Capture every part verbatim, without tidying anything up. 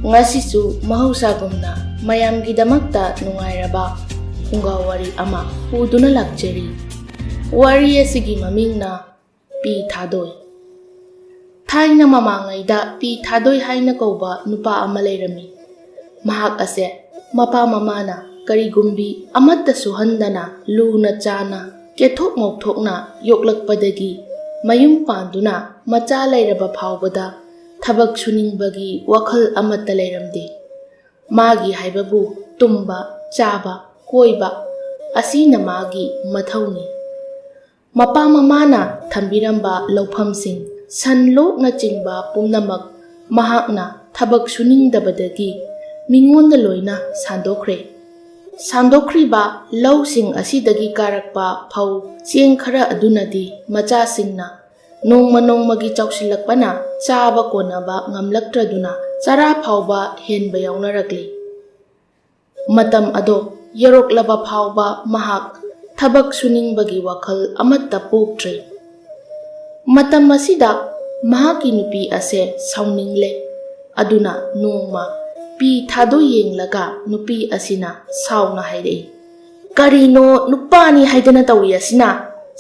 ꯉꯁꯤꯁꯨ ꯃꯍꯧꯁꯥꯒꯨꯝꯅ ꯃꯌꯥꯝꯒꯤꯗꯃꯛꯇ ꯅꯨꯡꯉꯥꯏꯔꯕ ꯐꯨꯡꯒꯥ ꯋꯥꯔꯤ ꯑꯃ ꯄꯨꯗꯨꯅ ꯂꯥꯛꯆꯔꯤ꯫ ꯋꯥꯔꯤ ꯑꯁꯤꯒꯤ ꯃꯃꯤꯡꯅ ꯄꯤ ꯊꯥꯗꯣꯏ꯫ ꯊꯥꯏꯅ ꯃꯃꯥꯡꯉꯩꯗ ꯄꯤ ꯊꯥꯗꯣꯏ ꯍꯥꯏꯅ ꯀꯧꯕ ꯅꯨꯄꯥ ꯑꯃ ꯂꯩꯔꯝꯃꯤ꯫ ꯃꯍꯥꯛ ꯑꯁꯦ ꯃꯄꯥ ꯃꯃꯥꯅ ꯀꯔꯤꯒꯨꯝꯕꯤ ꯑꯃꯠꯇ ꯁꯨꯍꯟꯗꯅ ꯂꯨꯅ ꯆꯥꯅ ꯀꯦꯊꯣꯛ ꯉꯧꯊꯣꯛꯅ ꯌꯣꯛꯂꯛꯄꯗꯒꯤ ꯃꯌꯨꯝ ꯄꯥꯟꯗꯨꯅ ꯃꯆꯥ ꯂꯩꯔꯕ ꯐꯥꯎꯕꯗ ꯊꯕꯛ ꯁꯨꯅꯤꯡꯕꯒꯤ ꯋꯥꯈꯜ ꯑꯃꯠꯇ ꯂꯩꯔꯝꯗꯦ꯫ ꯃꯥꯒꯤ ꯍꯥꯏꯕꯕꯨ ꯇꯨꯝꯕ, ꯆꯥꯕ, ꯀꯣꯏꯕ ꯑꯁꯤꯅ ꯃꯥꯒꯤ ꯃꯊꯧꯅꯤ꯫ ꯃꯄꯥ ꯃꯃꯥꯅ ꯊꯝꯕꯤꯔꯝꯕ ꯂꯧꯐꯝꯁꯤꯡ, ꯁꯟ ꯂꯣꯛꯅꯆꯤꯡꯕ ꯄꯨꯝꯅꯃꯛ ꯃꯍꯥꯛꯅ ꯊꯕꯛ ꯁꯨꯅꯤꯡꯗꯕꯗꯒꯤ ꯃꯤꯉꯣꯟꯗ ꯂꯣꯏꯅ ꯁꯥꯟꯗꯣꯛꯈ꯭ꯔꯦ꯫ ꯁꯥꯟꯗꯣꯛꯈ꯭ꯔꯤꯕ ꯂꯧꯁꯤꯡ ꯑꯁꯤꯗꯒꯤ ꯀꯥꯔꯛꯄ ꯐꯧ, ꯆꯦꯡ ꯈꯔ ꯑꯗꯨꯅꯗꯤ ꯃꯆꯥꯁꯤꯡꯅ ꯅꯣꯡꯃ ꯅꯣꯡꯃꯒꯤ ꯆꯥꯎꯁꯤꯜꯂꯛꯄꯅ ꯆꯥꯕ ꯀꯣꯟꯅꯕ ꯉꯝꯂꯛꯇ꯭ꯔꯗꯨꯅ ꯆꯔꯥ ꯐꯥꯎꯕ ꯍꯦꯟꯕ ꯌꯥꯎꯅꯔꯛꯂꯤ꯫ ꯃꯇꯝ ꯑꯗꯣ ꯌꯧꯔꯛꯂꯕ ꯐꯥꯎꯕ ꯃꯍꯥꯛ ꯊꯕꯛ ꯁꯨꯅꯤꯡꯕꯒꯤ ꯋꯥꯈꯜ ꯑꯃꯠꯇ ꯄꯣꯛꯇ꯭ꯔꯦ꯫ ꯃꯇꯝ ꯑꯁꯤꯗ ꯃꯍꯥꯛꯀꯤ ꯅꯨꯄꯤ ꯑꯁꯦ ꯁꯥꯎꯅꯤꯡꯂꯦ꯫ ꯑꯗꯨꯅ ꯅꯣꯡꯃ ꯄꯤ ꯊꯥꯗꯣꯏ ꯌꯦꯡꯂꯒ ꯅꯨꯄꯤ ꯑꯁꯤꯅ ꯁꯥꯎꯅ ꯍꯥꯏꯔꯛꯏ, "ꯀꯔꯤꯅꯣ ꯅꯨꯄꯥꯅꯤ ꯍꯥꯏꯗꯅ ꯇꯧꯔꯤ ꯑꯁꯤꯅ?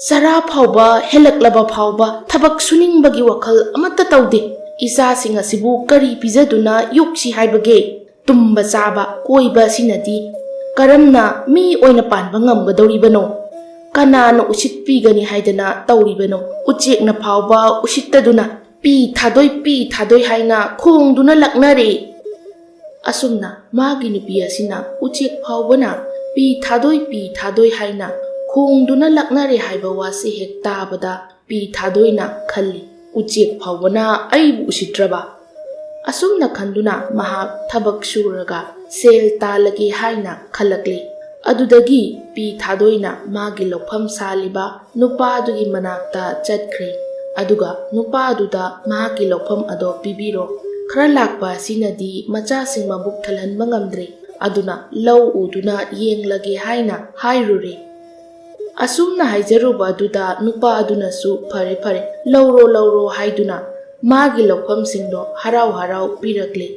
ꯆꯔꯥ ꯐꯥꯎꯕ ꯍꯦꯜꯂꯛꯂꯕ ꯐꯥꯎꯕ ꯊꯕꯛ ꯁꯨꯅꯤꯡꯕꯒꯤ ꯋꯥꯈꯜ ꯑꯃꯠꯇ ꯇꯧꯗꯦ꯫ ꯏꯆꯥꯁꯤꯡ ꯑꯁꯤꯕꯨ ꯀꯔꯤ ꯄꯤꯖꯗꯨꯅ ꯌꯣꯛꯁꯤ ꯍꯥꯏꯕꯒꯦ? ꯇꯨꯝꯕ ꯆꯥꯕ ꯀꯣꯏꯕ ꯑꯁꯤꯅꯗꯤ ꯀꯔꯝꯅ ꯃꯤ ꯑꯣꯏꯅ ꯄꯥꯟꯕ ꯉꯝꯒꯗꯧꯔꯤꯕꯅꯣ? ꯀꯅꯥꯅ ꯎꯁꯤꯠꯄꯤꯒꯅꯤ ꯍꯥꯏꯗꯅ ꯇꯧꯔꯤꯕꯅꯣ? ꯎꯆꯦꯛꯅ ꯐꯥꯎꯕ ꯎꯁꯤꯠꯇꯗꯨꯅ ꯄꯤ ꯊꯥꯗꯣꯏ, ꯄꯤ ꯊꯥꯗꯣꯏ ꯍꯥꯏꯅ ꯈꯣꯡꯗꯨꯅ ꯂꯛꯅꯔꯦ"꯫ ꯑꯁꯨꯝꯅ ꯃꯥꯒꯤ ꯅꯨꯄꯤ ꯑꯁꯤꯅ ꯎꯆꯦꯛ ꯐꯥꯎꯕꯅ "ꯄꯤ ꯊꯥꯗꯣꯏ, ꯄꯤ ꯊꯥꯗꯣꯏ" ꯍꯥꯏꯅ ꯈꯣꯡꯗꯨꯅ ꯂꯛꯅꯔꯦ ꯍꯥꯏꯕ ꯋꯥꯁꯤ ꯍꯦꯛ ꯇꯥꯕꯗ ꯄꯤ ꯊꯥꯗꯣꯏꯅ ꯈꯜꯂꯤ, "ꯎꯆꯦꯛ ꯐꯥꯎꯕꯅ ꯑꯩꯕꯨ ꯎꯁꯤꯠꯇ꯭ꯔꯕ?" ꯑꯁꯨꯝꯅ ꯈꯟꯗꯨꯅ ꯃꯍꯥꯛ ꯊꯕꯛ ꯁꯨꯔꯒ ꯁꯦꯜ ꯇꯥꯜꯂꯒꯦ ꯍꯥꯏꯅ ꯈꯜꯂꯛꯂꯤ꯫ ꯑꯗꯨꯗꯒꯤ ꯄꯤ ꯊꯥꯗꯣꯏꯅ ꯃꯥꯒꯤ ꯂꯧꯐꯝ ꯁꯥꯜꯂꯤꯕ ꯅꯨꯄꯥꯗꯨꯒꯤ ꯃꯅꯥꯛꯇ ꯆꯠꯈ꯭ꯔꯦ꯫ ꯑꯗꯨꯒ ꯅꯨꯄꯥꯗꯨꯗ ꯃꯍꯥꯛꯀꯤ ꯂꯧꯐꯝ ꯑꯗꯣ ꯄꯤꯕꯤꯔꯣ꯫ ꯈꯔ ꯂꯥꯛꯄ ꯑꯁꯤꯅꯗꯤ ꯃꯆꯥꯁꯤꯡ ꯃꯕꯨꯛ ꯊꯜꯍꯟꯕ ꯉꯝꯗ꯭ꯔꯦ꯫ ꯑꯗꯨꯅ ꯂꯧ ꯎꯗꯨꯅ ꯌꯦꯡꯂꯒꯦ ꯍꯥꯏꯅ ꯍꯥꯏꯔꯨꯔꯦ꯫ ꯑꯁꯨꯝꯅ ꯍꯥꯏꯖꯔꯨꯕ ꯑꯗꯨꯗ ꯅꯨꯄꯥ ꯑꯗꯨꯅꯁꯨ "ꯐꯔꯦ, ꯐꯔꯦ, ꯂꯧꯔꯣ, ꯂꯧꯔꯣ" ꯍꯥꯏꯗꯨꯅ ꯃꯥꯒꯤ ꯂꯧꯐꯝꯁꯤꯡꯗꯣ ꯍꯔꯥꯎ ꯍꯔꯥꯎ ꯄꯤꯔꯛꯂꯦ꯫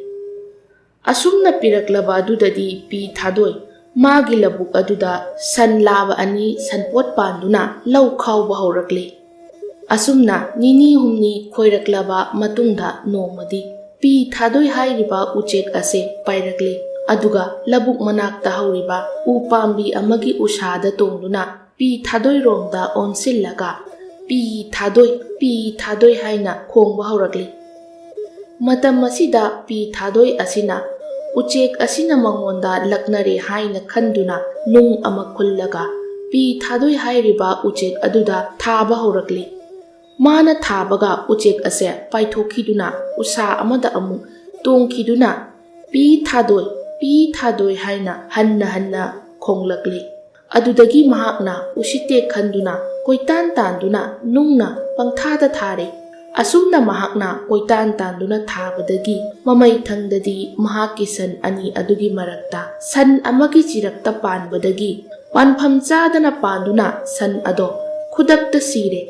ꯑꯁꯨꯝꯅ ꯄꯤꯔꯛꯂꯕ ꯑꯗꯨꯗꯗꯤ ꯄꯤ ꯊꯥꯗꯣꯏ ꯃꯥꯒꯤ ꯂꯧꯕꯨꯛ ꯑꯗꯨꯗ ꯁꯟ ꯂꯥꯕ ꯑꯅꯤ ꯁꯟꯄꯣꯠ ꯄꯥꯟꯗꯨꯅ ꯂꯧ ꯈꯥꯎꯕ ꯍꯧꯔꯛꯂꯤ꯫ ꯑꯁꯨꯝꯅ ꯅꯤꯅꯤ ꯍꯨꯝꯅꯤ ꯈꯣꯏꯔꯛꯂꯕ ꯃꯇꯨꯡꯗ ꯅꯣꯡꯃꯗꯤ ꯄꯤ ꯊꯥꯗꯣꯏ ꯍꯥꯏꯔꯤꯕ ꯎꯆꯦꯛ ꯑꯁꯦ ꯄꯥꯏꯔꯛꯂꯤ꯫ ꯑꯗꯨꯒ ꯂꯧꯕꯨꯛ ꯃꯅꯥꯛꯇ ꯍꯧꯔꯤꯕ ꯎ ꯄꯥꯝꯕꯤ ꯑꯃꯒꯤ ꯎꯁꯥꯗ ꯇꯣꯡꯗꯨꯅ ꯄꯤ ꯊꯥꯗꯣꯏꯔꯣꯝꯗ ꯑꯣꯟꯁꯤꯜꯂꯒ "ꯄꯤ ꯊꯥꯗꯣꯏ, ꯄꯤ ꯊꯥꯗꯣꯏ" ꯍꯥꯏꯅ ꯈꯣꯡꯕ ꯍꯧꯔꯛꯂꯤ꯫ ꯃꯇꯝ ꯑꯁꯤꯗ ꯄꯤ ꯊꯥꯗꯣꯏ ꯑꯁꯤꯅ ꯎꯆꯦꯛ ꯑꯁꯤꯅ ꯃꯉꯣꯟꯗ ꯂꯛꯅꯔꯦ ꯍꯥꯏꯅ ꯈꯟꯗꯨꯅ ꯅꯨꯡ ꯑꯃ ꯈꯨꯜꯂꯒ ꯄꯤ ꯊꯥꯗꯣꯏ ꯍꯥꯏꯔꯤꯕ ꯎꯆꯦꯛ ꯑꯗꯨꯗ ꯊꯥꯕ ꯍꯧꯔꯛꯂꯤ꯫ ꯃꯥꯅ ꯊꯥꯕꯒ ꯎꯆꯦꯛ ꯑꯁꯦ ꯄꯥꯏꯊꯣꯛꯈꯤꯗꯨꯅ ꯎꯁꯥ ꯑꯃꯗ ꯑꯃꯨꯛ ꯇꯣꯡꯈꯤꯗꯨꯅ "ꯄꯤ ꯊꯥꯗꯣꯏ, ꯄꯤ ꯊꯥꯗꯣꯏ" ꯍꯥꯏꯅ ꯍꯟꯅ ꯍꯟꯅ ꯈꯣꯡꯂꯛꯂꯤ꯫ ꯑꯗꯨꯗꯒꯤ ꯃꯍꯥꯛꯅ ꯎꯁꯤꯠꯇꯦ ꯈꯟꯗꯨꯅ ꯀꯣꯏꯇꯥꯟ ꯇꯥꯟꯗꯨꯅ ꯅꯨꯡꯅ ꯄꯪꯊꯥꯗ ꯊꯥꯔꯦ꯫ ꯑꯁꯨꯝꯅ ꯃꯍꯥꯛꯅ ꯀꯣꯏꯇꯥꯟ ꯇꯥꯟꯗꯨꯅ ꯊꯥꯕꯗꯒꯤ ꯃꯃꯩꯊꯪꯗꯗꯤ ꯃꯍꯥꯛꯀꯤ ꯁꯟ ꯑꯅꯤ ꯑꯗꯨꯒꯤ ꯃꯔꯛꯇ ꯁꯟ ꯑꯃꯒꯤ ꯆꯤꯔꯛꯇ ꯄꯥꯟꯕꯗꯒꯤ ꯄꯥꯟꯐꯝ ꯆꯥꯗꯅ ꯄꯥꯟꯗꯨꯅ ꯁꯟ ꯑꯗꯣ ꯈꯨꯗꯛꯇ ꯁꯤꯔꯦ꯫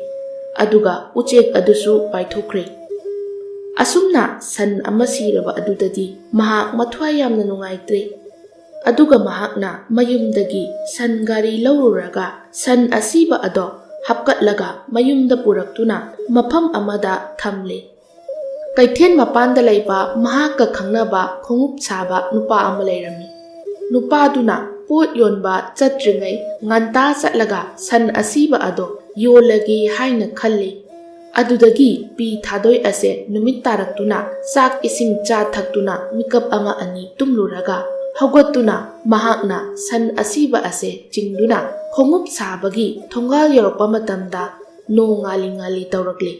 ꯑꯗꯨꯒ ꯎꯆꯦꯛ ꯑꯗꯨꯁꯨ ꯄꯥꯏꯊꯣꯛꯈ꯭ꯔꯦ꯫ ꯑꯁꯨꯝꯅ ꯁꯟ ꯑꯃ ꯁꯤꯔꯕ ꯑꯗꯨꯗꯗꯤ ꯃꯍꯥꯛ ꯃꯊ꯭ꯋꯥꯏ ꯌꯥꯝꯅ ꯅꯨꯡꯉꯥꯏꯇ꯭ꯔꯦ꯫ ꯑꯗꯨꯒ ꯃꯍꯥꯛꯅ ꯃꯌꯨꯝꯗꯒꯤ ꯁꯟ ꯒꯥꯔꯤ ꯂꯧꯔꯨꯔꯒ ꯁꯟ ꯑꯁꯤꯕ ꯑꯗꯣ ꯍꯥꯞꯀꯠꯂꯒ ꯃꯌꯨꯝꯗ ꯄꯨꯔꯛꯇꯨꯅ ꯃꯐꯝ ꯑꯃꯗ ꯊꯝꯂꯦ꯫ ꯀꯩꯊꯦꯜ ꯃꯄꯥꯟꯗ ꯂꯩꯕ ꯃꯍꯥꯛꯀ ꯈꯪꯅꯕ ꯈꯣꯡꯎꯞ ꯁꯥꯕ ꯅꯨꯄꯥ ꯑꯃ ꯂꯩꯔꯝꯃꯤ꯫ ꯅꯨꯄꯥꯗꯨꯅ ꯄꯣꯠ ꯌꯣꯟꯕ ꯆꯠꯇ꯭ꯔꯤꯉꯩ ꯉꯟꯇꯥ ꯆꯠꯂꯒ ꯁꯟ ꯑꯁꯤꯕ ꯑꯗꯣ ꯌꯣꯜꯂꯒꯦ ꯍꯥꯏꯅ ꯈꯜꯂꯤ꯫ ꯑꯗꯨꯗꯒꯤ ꯄꯤ ꯊꯥꯗꯣꯏ ꯑꯁꯦ ꯅꯨꯃꯤꯠ ꯇꯥꯔꯛꯇꯨꯅ ꯆꯥꯛ ꯏꯁꯤꯡ ꯆꯥ ꯊꯛꯇꯨꯅ ꯃꯤꯀꯞ ꯑꯃ ꯑꯅꯤ ꯇꯨꯝꯂꯨꯔꯒ ꯍꯧꯒꯠꯇꯨꯅ ꯃꯍꯥꯛꯅ ꯁꯟ ꯑꯁꯤꯕ ꯑꯁꯦ ꯆꯤꯡꯗꯨꯅ ꯈꯣꯡꯎꯞ ꯁꯥꯕꯒꯤ ꯊꯣꯡꯒꯥꯜ ꯌꯧꯔꯛꯄ ꯃꯇꯝꯗ ꯅꯣꯡ ꯉꯥꯂꯤ ꯉꯥꯂꯤ ꯇꯧꯔꯛꯂꯤ꯫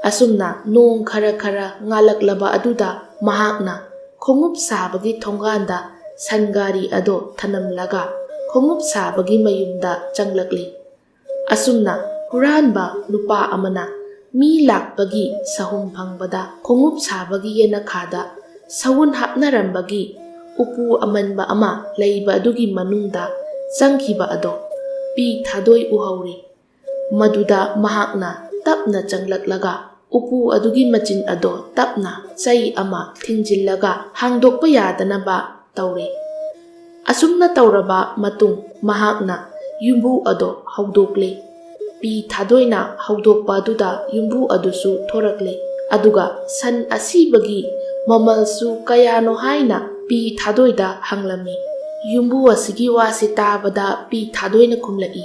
ꯑꯁꯨꯝꯅ ꯅꯣꯡ ꯈꯔ ꯈꯔ ꯉꯥꯜꯂꯛꯂꯕ ꯑꯗꯨꯗ ꯃꯍꯥꯛꯅ ꯈꯣꯡꯎꯞ ꯁꯥꯕꯒꯤ ꯊꯣꯡꯒꯥꯟꯗ ꯁꯟ ꯒꯥꯔꯤ ꯑꯗꯣ ꯊꯅꯝꯂꯒ ꯈꯣꯡꯎꯞ ꯁꯥꯕꯒꯤ ꯃꯌꯨꯝꯗ ꯆꯪꯂꯛꯂꯤ꯫ ꯑꯁꯨꯝꯅ ꯍꯨꯔꯥꯟꯕ ꯅꯨꯄꯥ ꯑꯃꯅ ꯃꯤ ꯂꯥꯛꯄꯒꯤ ꯁꯍꯨꯝ ꯐꯪꯕꯗ ꯈꯣꯡꯎꯞ ꯁꯥꯕꯒꯤ ꯌꯦꯅꯈꯥꯗ ꯁꯎꯟ ꯍꯥꯞꯅꯔꯝꯕꯒꯤ ꯎꯄꯨ ꯑꯃꯟꯕ ꯑꯃ ꯂꯩꯕ ꯑꯗꯨꯒꯤ ꯃꯅꯨꯡꯗ ꯆꯪꯈꯤꯕ ꯑꯗꯣ ꯄꯤ ꯊꯥꯗꯣꯏ ꯎꯍꯧꯔꯤ꯫ ꯃꯗꯨꯗ ꯃꯍꯥꯛꯅ ꯇꯞꯅ ꯆꯪꯂꯛꯂꯒ ꯎꯄꯨ ꯑꯗꯨꯒꯤ ꯃꯆꯤꯟ ꯑꯗꯣ ꯇꯞꯅ ꯆꯩ ꯑꯃ ꯊꯤꯡꯖꯤꯜꯂꯒ ꯍꯥꯡꯗꯣꯛꯄ ꯌꯥꯗꯅꯕ ꯇꯧꯔꯦ꯫ ꯑꯁꯨꯝꯅ ꯇꯧꯔꯕ ꯃꯇꯨꯡ, ꯃꯍꯥꯛꯅ ꯌꯨꯝꯕꯨ ꯑꯗꯣ ꯍꯧꯗꯣꯛꯂꯦ꯫ ꯄꯤ ꯊꯥꯗꯣꯏꯅ ꯍꯧꯗꯣꯛꯄ ꯑꯗꯨꯗ ꯌꯨꯝꯕꯨ ꯑꯗꯨꯁꯨ ꯊꯣꯔꯛꯂꯦ, ꯑꯗꯨꯒ ꯁꯟ ꯑꯁꯤꯕꯒꯤ ꯃꯃꯜꯁꯨ ꯀꯌꯥꯅꯣ ꯍꯥꯏꯅ ꯄꯤ ꯊꯥꯗꯣꯏꯗ ꯍꯪꯂꯝꯃꯤ꯫ ꯌꯨꯝꯕꯨ ꯑꯁꯤꯒꯤ ꯋꯥꯁꯤ ꯇꯥꯕꯗ ꯄꯤ ꯊꯥꯗꯣꯏꯅ ꯈꯨꯝꯂꯛꯏ,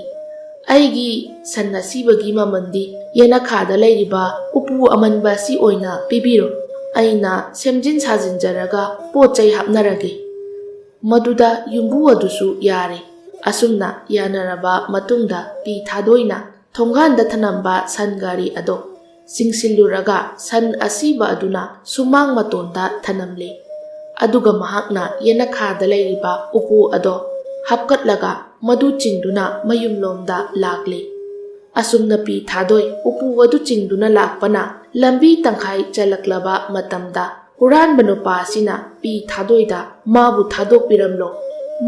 "ꯑꯩꯒꯤ ꯁꯟ ꯑꯁꯤꯕꯒꯤ ꯃꯃꯜꯗꯤ ꯌꯦꯅꯈꯥꯗ ꯂꯩꯔꯤꯕ ꯎꯄꯨ ꯑꯃꯟꯕ ꯑꯁꯤ ꯑꯣꯏꯅ ꯄꯤꯕꯤꯔꯣ꯫ ꯑꯩꯅ ꯁꯦꯝꯖꯤꯟ ꯁꯥꯖꯤꯟꯖꯔꯒ ꯄꯣꯠ ꯆꯩ ꯍꯥꯞꯅꯔꯒꯦ"꯫ ꯃꯗꯨꯗ ꯌꯨꯝꯕꯨ ꯑꯗꯨꯁꯨ ꯌꯥꯔꯦ꯫ ꯑꯁꯨꯝꯅ ꯌꯥꯅꯔꯕ ꯃꯇꯨꯡꯗ ꯄꯤ ꯊꯥꯗꯣꯏꯅ ꯊꯣꯡꯒꯥꯟꯗ ꯊꯅꯝꯕ ꯁꯟ ꯒꯥꯔꯤ ꯑꯗꯣ ꯆꯤꯡꯁꯤꯜꯂꯨꯔꯒ ꯁꯟ ꯑꯁꯤꯕ ꯑꯗꯨꯅ ꯁꯨꯃꯥꯡ ꯃꯇꯣꯟꯗ ꯊꯅꯝꯂꯦ꯫ ꯑꯗꯨꯒ ꯃꯍꯥꯛꯅ ꯌꯦꯅꯈꯥꯗ ꯂꯩꯔꯤꯕ ꯎꯄꯨ ꯑꯗꯣ ꯍꯥꯞꯀꯠꯂꯒ ꯃꯗꯨ ꯆꯤꯡꯗꯨꯅ ꯃꯌꯨꯝꯂꯣꯝꯗ ꯂꯥꯛꯂꯦ꯫ ꯑꯁꯨꯝꯅ ꯄꯤ ꯊꯥꯗꯣꯏ ꯎꯄꯨ ꯑꯗꯨ ꯆꯤꯡꯗꯨꯅ ꯂꯥꯛꯄꯅ ꯂꯝꯕꯤ ꯇꯪꯈꯥꯏ ꯆꯜꯂꯛꯂꯕ ꯃꯇꯝꯗ, ꯍꯨꯔꯥꯟꯕ ꯅꯨꯄꯥ ꯑꯁꯤꯅ ꯄꯤ ꯊꯥꯗꯣꯏꯗ ꯃꯥꯕꯨ ꯊꯥꯗꯣꯛꯄꯤꯔꯝꯂꯣ,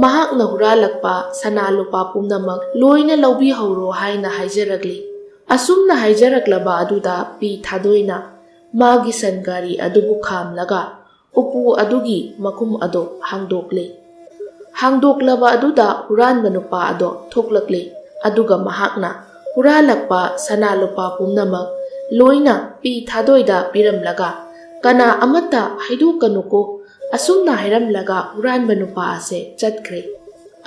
ꯃꯍꯥꯛꯅ ꯍꯨꯔꯥꯜꯂꯛꯄ ꯁꯅꯥ ꯂꯨꯄꯥ ꯄꯨꯝꯅꯃꯛ ꯂꯣꯏꯅ ꯂꯧꯕꯤꯍꯧꯔꯣ ꯍꯥꯏꯅ ꯍꯥꯏꯖꯔꯛꯂꯤ꯫ ꯑꯁꯨꯝꯅ ꯍꯥꯏꯖꯔꯛꯂꯕ ꯑꯗꯨꯗ ꯄꯤ ꯊꯥꯗꯣꯏꯅ ꯃꯥꯒꯤ ꯁꯟ ꯒꯥꯔꯤ ꯑꯗꯨꯕꯨ ꯈꯥꯝꯂꯒ ꯎꯄꯨ ꯑꯗꯨꯒꯤ ꯃꯈꯨꯝ ꯑꯗꯨ ꯍꯥꯡꯗꯣꯛꯂꯦ꯫ ꯍꯥꯡꯗꯣꯛꯂꯕ ꯑꯗꯨꯗ ꯍꯨꯔꯥꯟꯕ ꯅꯨꯄꯥ ꯑꯗꯣ ꯊꯣꯛꯂꯛꯂꯦ, ꯑꯗꯨꯒ ꯃꯍꯥꯛꯅ ꯍꯨꯔꯥꯜꯂꯛꯄ ꯁꯅꯥ ꯂꯨꯄꯥ ꯄꯨꯝꯅꯃꯛ ꯂꯣꯏꯅ ꯄꯤ ꯊꯥꯗꯣꯏꯗ ꯄꯤꯔꯝꯂꯒ, "ꯀꯅꯥ ꯑꯃꯠꯇ ꯍꯥꯏꯗꯣꯛꯀꯅꯨꯀꯣ," ꯑꯁꯨꯝꯅ ꯍꯥꯏꯔꯝꯂꯒ ꯍꯨꯔꯥꯟꯕ ꯅꯨꯄꯥ ꯑꯁꯦ ꯆꯠꯈ꯭ꯔꯦ꯫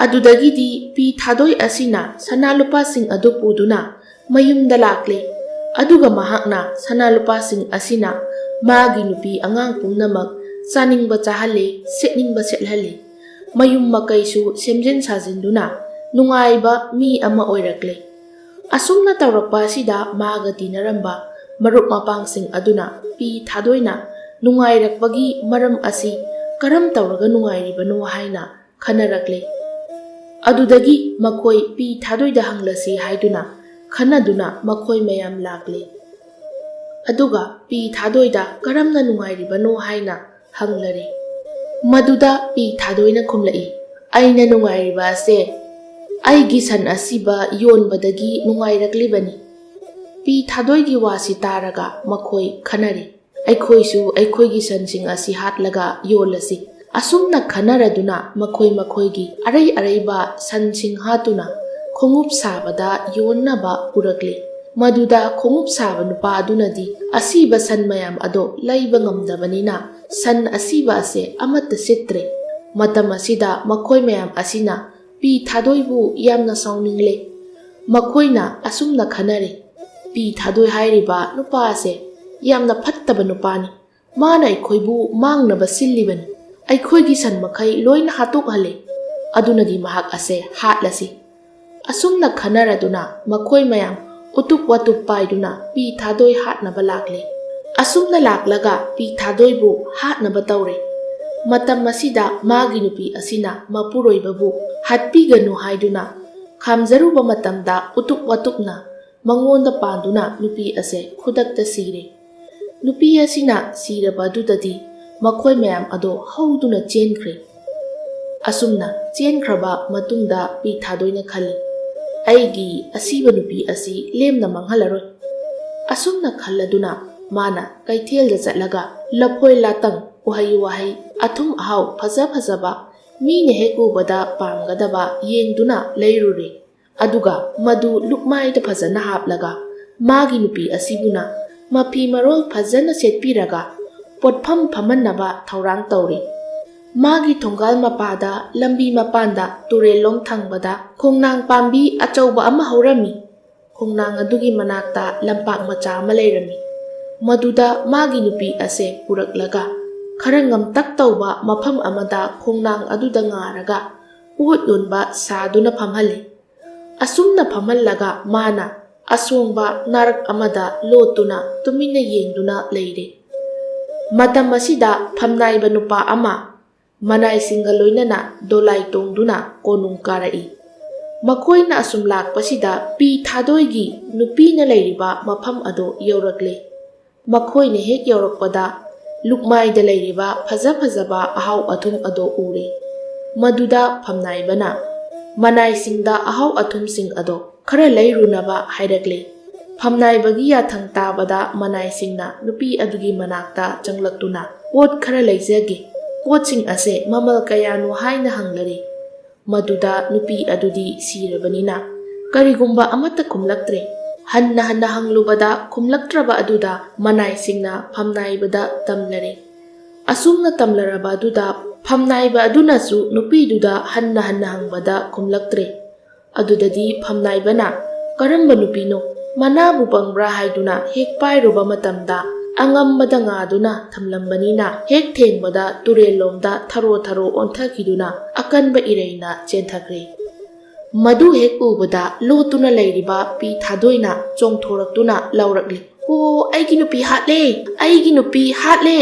ꯑꯗꯨꯗꯒꯤꯗꯤ ꯄꯤ ꯊꯥꯗꯣꯏ ꯑꯁꯤꯅ ꯁꯅꯥ ꯂꯨꯄꯥꯁꯤꯡ ꯑꯗꯨ ꯄꯨꯗꯨꯅ ꯃꯌꯨꯝꯗ ꯂꯥꯛꯂꯦ꯫ ꯑꯗꯨꯒ ꯃꯍꯥꯛꯅ ꯁꯅꯥ ꯂꯨꯄꯥꯁꯤꯡ ꯑꯁꯤꯅ ꯃꯥꯒꯤ ꯅꯨꯄꯤ ꯑꯉꯥꯡ ꯄꯨꯝꯅꯃꯛ ꯆꯥꯅꯤꯡꯕ ꯆꯥꯍꯜꯂꯦ, ꯁꯦꯠꯅꯤꯡꯕ ꯁꯦꯠꯍꯜꯂꯦ꯫ ꯃꯌꯨꯝ ꯃꯀꯩꯁꯨ ꯁꯦꯝꯖꯤꯟ ꯁꯥꯖꯤꯟꯗꯨꯅ ꯅꯨꯡꯉꯥꯏꯕ ꯃꯤ ꯑꯃ ꯑꯣꯏꯔꯛꯂꯦ꯫ ꯑꯁꯨꯝꯅ ꯇꯧꯔꯛꯄ ꯑꯁꯤꯗ ꯃꯥꯒ ꯇꯤꯟꯅꯔꯝꯕ ꯃꯔꯨꯞ ꯃꯄꯥꯡꯁꯤꯡ ꯑꯗꯨꯅ ꯄꯤ ꯊꯥꯗꯣꯏꯅ ꯅꯨꯡꯉꯥꯏꯔꯛꯄꯒꯤ ꯃꯔꯝ ꯑꯁꯤ ꯀꯔꯝ ꯇꯧꯔꯒ ꯅꯨꯡꯉꯥꯏꯔꯤꯕꯅꯣ ꯍꯥꯏꯅ ꯈꯟꯅꯔꯛꯂꯦ꯫ ꯑꯗꯨꯗꯒꯤ ꯃꯈꯣꯏ ꯄꯤ ꯊꯥꯗꯣꯏꯗ ꯍꯪꯂꯁꯤ ꯍꯥꯏꯗꯨꯅ ꯈꯟꯅꯗꯨꯅ ꯃꯈꯣꯏ ꯃꯌꯥꯝ ꯂꯥꯛꯂꯦ꯫ ꯑꯗꯨꯒ ꯄꯤ ꯊꯥꯗꯣꯏꯗ ꯀꯔꯝꯅ ꯅꯨꯡꯉꯥꯏꯔꯤꯕꯅꯣ ꯍꯥꯏꯅ ꯍꯪꯂꯔꯦ꯫ ꯃꯗꯨꯗ ꯄꯤ ꯊꯥꯗꯣꯏꯅ ꯈꯨꯝꯂꯛꯏ, "ꯑꯩꯅ ꯅꯨꯡꯉꯥꯏꯔꯤꯕ ꯑꯁꯦ ꯑꯩꯒꯤ ꯁꯟ ꯑꯁꯤꯕ ꯌꯣꯟꯕꯗꯒꯤ ꯅꯨꯡꯉꯥꯏꯔꯛꯂꯤꯕꯅꯤ꯫ ꯄꯤ ꯊꯥꯗꯣꯏꯒꯤ ꯋꯥꯁꯤ ꯇꯥꯔꯒ ꯃꯈꯣꯏ ꯈꯟꯅꯔꯦ꯫ "ꯑꯩꯈꯣꯏꯁꯨ ꯑꯩꯈꯣꯏꯒꯤ ꯁꯟꯁꯤꯡ ꯑꯁꯤ ꯍꯥꯠꯂꯒ ꯌꯣꯜꯂꯁꯤ꯫" ꯑꯁꯨꯝꯅ ꯈꯟꯅꯔꯗꯨꯅ ꯃꯈꯣꯏ ꯃꯈꯣꯏꯒꯤ ꯑꯔꯩ ꯑꯔꯩꯕ ꯁꯟꯁꯤꯡ ꯍꯥꯠꯇꯨꯅ ꯈꯣꯡꯎꯞ ꯁꯥꯕꯗ ꯌꯣꯟꯅꯕ ꯄꯨꯔꯛꯂꯦ꯫ ꯃꯗꯨꯗ ꯈꯣꯡꯎꯞ ꯁꯥꯕ ꯅꯨꯄꯥ ꯑꯗꯨꯅꯗꯤ ꯑꯁꯤꯕ ꯁꯟ ꯃꯌꯥꯝ ꯑꯗꯣ ꯂꯩꯕ ꯉꯝꯗꯕꯅꯤꯅ ꯁꯟ ꯑꯁꯤꯕ ꯑꯁꯦ ꯑꯃꯠꯇ ꯁꯤꯠꯇ꯭ꯔꯦ꯫ ꯃꯇꯝ ꯑꯁꯤꯗ ꯃꯈꯣꯏ ꯃꯌꯥꯝ ꯑꯁꯤꯅ ꯄꯤ ꯊꯥꯗꯣꯏꯕꯨ ꯌꯥꯝꯅ ꯁꯥꯎꯅꯤꯡꯂꯦ꯫ ꯃꯈꯣꯏꯅ ꯑꯁꯨꯝꯅ ꯈꯟꯅꯔꯦ, "ꯄꯤ ꯊꯥꯗꯣꯏ ꯍꯥꯏꯔꯤꯕ ꯅꯨꯄꯥ ꯑꯁꯦ ꯌꯥꯝꯅ ꯐꯠꯇꯕ ꯅꯨꯄꯥꯅꯤ꯫ ꯃꯥꯅ ꯑꯩꯈꯣꯏꯕꯨ ꯃꯥꯡꯅꯕ ꯁꯤꯜꯂꯤꯕꯅꯤ꯫ ꯑꯩꯈꯣꯏꯒꯤ ꯁꯟ ꯃꯈꯩ ꯂꯣꯏꯅ ꯍꯥꯠꯇꯣꯛꯍꯜꯂꯦ꯫ ꯑꯗꯨꯅꯗꯤ ꯃꯍꯥꯛ ꯑꯁꯦ ꯍꯥꯠꯂꯁꯤ꯫" ꯑꯁꯨꯝꯅ ꯈꯟꯅꯔꯗꯨꯅ ꯃꯈꯣꯏ ꯃꯌꯥꯝ ꯎꯇꯨꯞ ꯋꯥꯇꯨꯞ ꯄꯥꯏꯗꯨꯅ ꯄꯤ ꯊꯥꯗꯣꯏ ꯍꯥꯠꯅꯕ ꯂꯥꯛꯂꯦ꯫ ꯑꯁꯨꯝꯅ ꯂꯥꯛꯂꯒ ꯄꯤ ꯊꯥꯗꯣꯏꯕꯨ ꯍꯥꯠꯅꯕ ꯇꯧꯔꯦ꯫ ꯃꯇꯝ ꯑꯁꯤꯗ ꯃꯥꯒꯤ ꯅꯨꯄꯤ ꯑꯁꯤꯅ ꯃꯄꯨꯔꯣꯏꯕꯕꯨ ꯍꯥꯠꯄꯤꯒꯅꯨ ꯍꯥꯏꯗꯨꯅ ꯈꯥꯝꯖꯔꯨꯕ ꯃꯇꯝꯗ ꯎꯇꯨꯞ ꯋꯥꯇꯨꯞꯅ ꯃꯉꯣꯟꯗ ꯄꯥꯟꯗꯨꯅ ꯅꯨꯄꯤ ꯑꯁꯦ ꯈꯨꯗꯛꯇ ꯁꯤꯔꯦ꯫ ꯅꯨꯄꯤ ꯑꯁꯤꯅ ꯁꯤꯔꯕ ꯑꯗꯨꯗꯗꯤ ꯃꯈꯣꯏ ꯃꯌꯥꯝ ꯑꯗꯣ ꯍꯧꯗꯨꯅ ꯆꯦꯟꯈ꯭ꯔꯦ꯫ ꯑꯁꯨꯝꯅ ꯆꯦꯟꯈ꯭ꯔꯕ ꯃꯇꯨꯡꯗ ꯄꯤ ꯊꯥꯗꯣꯏꯅ ꯈꯜꯂꯤ, "ꯑꯩꯒꯤ ꯑꯁꯤꯕ ꯅꯨꯄꯤ ꯑꯁꯤ ꯂꯦꯝꯅ ꯃꯥꯡꯍꯜꯂꯔꯣꯏ꯫" ꯑꯁꯨꯝꯅ ꯈꯜꯂꯗꯨꯅ ꯃꯥꯅ ꯀꯩꯊꯦꯜꯗ ꯆꯠꯂꯒ ꯂꯐꯣꯏ ꯂꯥꯇꯪ, ꯎꯍꯩ ꯋꯥꯍꯩ, ꯑꯊꯨꯝ ꯑꯍꯥꯎ ꯐꯖ ꯐꯖꯕ, ꯃꯤꯅ ꯍꯦꯛ ꯎꯕꯗ ꯄꯥꯝꯒꯗꯕ ꯌꯦꯡꯗꯨꯅ ꯂꯩꯔꯨꯔꯦ꯫ ꯑꯗꯨꯒ ꯃꯗꯨ ꯂꯨꯛꯃꯥꯏꯗ ꯐꯖꯅ ꯍꯥꯞꯂꯒ ꯃꯥꯒꯤ ꯅꯨꯄꯤ ꯑꯁꯤꯕꯨꯅ ꯃꯐꯤ ꯃꯔꯣꯜ ꯐꯖꯅ ꯁꯦꯠꯄꯤꯔꯒ ꯄꯣꯠꯐꯝ ꯐꯝꯍꯟꯅꯕ ꯊꯧꯔꯥꯡ ꯇꯧꯔꯦ꯫ ꯃꯥꯒꯤ ꯊꯣꯡꯒꯥꯜ ꯃꯄꯥꯗ ꯂꯝꯕꯤ ꯃꯄꯥꯟꯗ ꯇꯨꯔꯦꯜꯂꯣꯝ ꯊꯪꯕꯗ ꯈꯣꯡꯅꯥꯡ ꯄꯥꯝꯕꯤ ꯑꯆꯧꯕ ꯑꯃ ꯍꯧꯔꯝꯃꯤ꯫ ꯈꯣꯡꯅꯥꯡ ꯑꯗꯨꯒꯤ ꯃꯅꯥꯛꯇ ꯂꯝꯄꯥꯛ ꯃꯆꯥ ꯑꯃ ꯂꯩꯔꯝꯃꯤ꯫ ꯃꯗꯨꯗ ꯃꯥꯒꯤ ꯅꯨꯄꯤ ꯑꯁꯦ ꯄꯨꯔꯛꯂꯒ ꯈꯔ ꯉꯝꯇꯛ ꯇꯧꯕ ꯃꯐꯝ ꯑꯃꯗ ꯈꯣꯡꯅꯥꯡ ꯑꯗꯨꯗ ꯉꯥꯔꯒ ꯄꯣꯠ ꯌꯣꯟꯕ ꯁꯥꯗꯨꯅ ꯐꯝꯍꯜꯂꯤ꯫ ꯑꯁꯨꯝꯅ ꯐꯝꯍꯜꯂꯒ ꯃꯥꯅ ꯑꯁꯣꯡꯕ ꯅꯥꯔꯛ ꯑꯃꯗ ꯂꯣꯠꯇꯨꯅ ꯇꯨꯃꯤꯟꯅ ꯌꯦꯡꯗꯨꯅ ꯂꯩꯔꯦ꯫ ꯃꯇꯝ ꯑꯁꯤꯗ ꯐꯝꯅꯥꯏꯕ ꯅꯨꯄꯥ ꯑꯃ ꯃꯅꯥꯏꯁꯤꯡꯒ ꯂꯣꯏꯅꯅ ꯗꯣꯂꯥꯏ ꯇꯣꯡꯗꯨꯅ ꯀꯣꯅꯨꯡ ꯀꯥꯔꯛꯏ꯫ ꯃꯈꯣꯏꯅ ꯑꯁꯨꯝ ꯂꯥꯛꯄꯁꯤꯗ ꯄꯤ ꯊꯥꯗꯣꯏꯒꯤ ꯅꯨꯄꯤꯅ ꯂꯩꯔꯤꯕ ꯃꯐꯝ ꯑꯗꯨ ꯌꯧꯔꯛꯂꯦ꯫ ꯃꯈꯣꯏꯅ ꯍꯦꯛ ꯌꯧꯔꯛꯄꯗ ꯂꯨꯛꯃꯥꯏꯗ ꯂꯩꯔꯤꯕ ꯐꯖ ꯐꯖꯕ ꯑꯍꯥꯎ ꯑꯊꯨꯝ ꯑꯗꯨ ꯎꯔꯦ꯫ ꯃꯗꯨꯗ ꯐꯝꯅꯥꯏꯕꯅ ꯃꯅꯥꯏꯁꯤꯡꯗ ꯑꯍꯥꯎ ꯑꯊꯨꯝꯁꯤꯡ ꯑꯗꯨ ꯈꯔ ꯂꯩꯔꯨꯅꯕ ꯍꯥꯏꯔꯛꯂꯦ꯫ ꯐꯝꯅꯥꯏꯕꯒꯤ ꯌꯥꯊꯪ ꯇꯥꯕꯗ ꯃꯅꯥꯏꯁꯤꯡꯅ ꯅꯨꯄꯤ ꯑꯗꯨꯒꯤ ꯃꯅꯥꯛꯇ ꯆꯪꯂꯛꯇꯨꯅ, "ꯄꯣꯠ ꯈꯔ ꯂꯩꯖꯒꯦ, ꯄꯣꯠꯁꯤꯡ ꯑꯁꯦ ꯃꯃꯜ ꯀꯌꯥꯅꯣ?" ꯍꯥꯏꯅ ꯍꯪꯂꯔꯦ꯫ ꯃꯗꯨꯗ ꯅꯨꯄꯤ ꯑꯗꯨꯗꯤ ꯁꯤꯔꯕꯅꯤꯅ ꯀꯔꯤꯒꯨꯝꯕ ꯑꯃꯠꯇ ꯈꯨꯝꯂꯛꯇ꯭ꯔꯦ꯫ ꯍꯟꯅ ꯍꯟꯅ ꯍꯪꯂꯨꯕꯗ ꯈꯨꯝꯂꯛꯇ꯭ꯔꯕ ꯑꯗꯨꯗ ꯃꯅꯥꯏꯁꯤꯡꯅ ꯐꯝꯅꯥꯏꯕꯗ ꯇꯝꯂꯔꯦ꯫ ꯑꯁꯨꯝꯅ ꯇꯝꯂꯔꯕ ꯑꯗꯨꯗ ꯐꯝꯅꯥꯏꯕ ꯑꯗꯨꯅꯁꯨ ꯅꯨꯄꯤꯗꯨꯗ ꯍꯟꯅ ꯍꯟꯅ ꯍꯪꯕꯗ ꯈꯨꯝꯂꯛꯇ꯭ꯔꯦ꯫ ꯑꯗꯨꯗꯗꯤ ꯐꯝꯅꯥꯏꯕꯅ, "ꯀꯔꯝꯕ ꯅꯨꯄꯤꯅꯣ? ꯃꯅꯥꯕꯨ ꯄꯪꯕ꯭ꯔꯥ?" ꯍꯥꯏꯗꯨꯅ ꯍꯦꯛ ꯄꯥꯏꯔꯨꯕ ꯃꯇꯝꯗ ꯑꯉꯝꯕꯗ ꯉꯥꯗꯨꯅ ꯊꯝꯂꯝꯕꯅꯤꯅ ꯍꯦꯛ ꯊꯦꯡꯕꯗ ꯇꯨꯔꯦꯜꯂꯣꯝꯗ ꯊꯔꯣ ꯊꯔꯣ ꯑꯣꯟꯊꯈꯤꯗꯨꯅ ꯑꯀꯟꯕ ꯏꯔꯩꯅ ꯆꯦꯟꯊꯈ꯭ꯔꯦ꯫ ꯃꯗꯨ ꯍꯦꯛ ꯎꯕꯗ ꯂꯣꯠꯇꯨꯅ ꯂꯩꯔꯤꯕ ꯄꯤ ꯊꯥꯗꯣꯏꯅ ꯆꯣꯡꯊꯣꯔꯛꯇꯨꯅ ꯂꯥꯎꯔꯛꯂꯤ, "ꯑꯣ, ꯑꯩꯒꯤ ꯅꯨꯄꯤ ꯍꯥꯠꯂꯦ! ꯑꯩꯒꯤ ꯅꯨꯄꯤ ꯍꯥꯠꯂꯦ!"